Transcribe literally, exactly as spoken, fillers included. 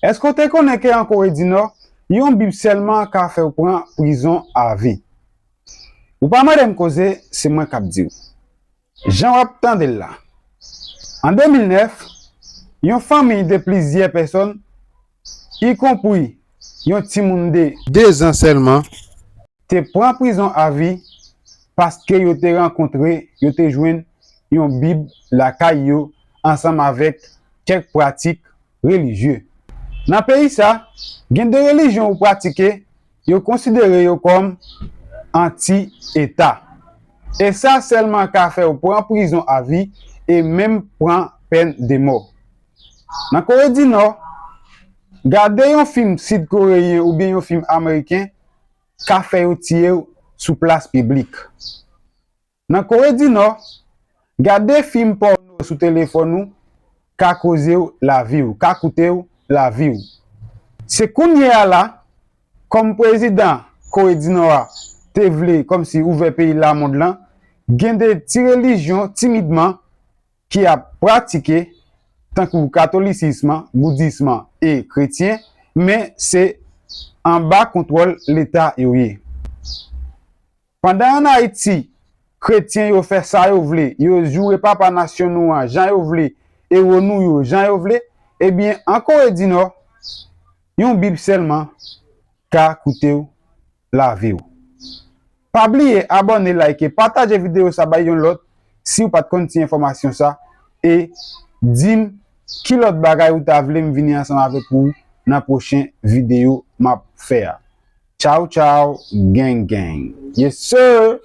Èske w te konnen ke an Kore di Nò, yon Bib sèlman ka fè w pran prizon avi? Ou pa mande m koze, se mwen k ap di w. Jan w ap tande l la. An de mil nèf, yon fanmi de plizyè pèsòn, ikonpri yon timoun de de zan sèlman, te pran prizon avi paske yo te rankontre, yo te jwenn yon Bib lakay yo ansanm avèk kèk pratik relijye. Nan peyi sa, gen de relijyon ou pratike, yo konsidere yo kòm anti-eta. E sa sèlman ka fè w pran prizon avi e menm pran pèn de mò. Nan Kore di Nò, gade yon fim sid koreyen oubyen yon fim ameriken ka fè yo tiye w sou plas piblik. Nan Kore di Nò, gade fim pòno sou telefòn ou ka koze w lavi w, ka koute w lavi w. Se kounye a la, kòm prezidan Kore di Nò a te vle kòmsi ouvè peyi lamond lan, gen de ti relijyon timidman ki ap pratike, tankou katolisism, boudism e kretyen, men se anba kontwòl leta yo ye. Pandan ann Ayiti, kretyen yo fè sa yo vle, yo joure papa nasyon nou an jan yo vle, ewo nou yo jan yo vle, ebyen, an Kore di Nò, yon Bib sèlman ka koute w lavi w. Pa bliye abòne, like, pataje videyo sa bay yon lòt si w pa t konn ti enfòmasyon sa, e di m ki lòt bagay ou ta vle m vini ansanm avèk ou nan pwochen videyo m ap fè a. Tchaw, tchaw, gang, gang. Yes, sir!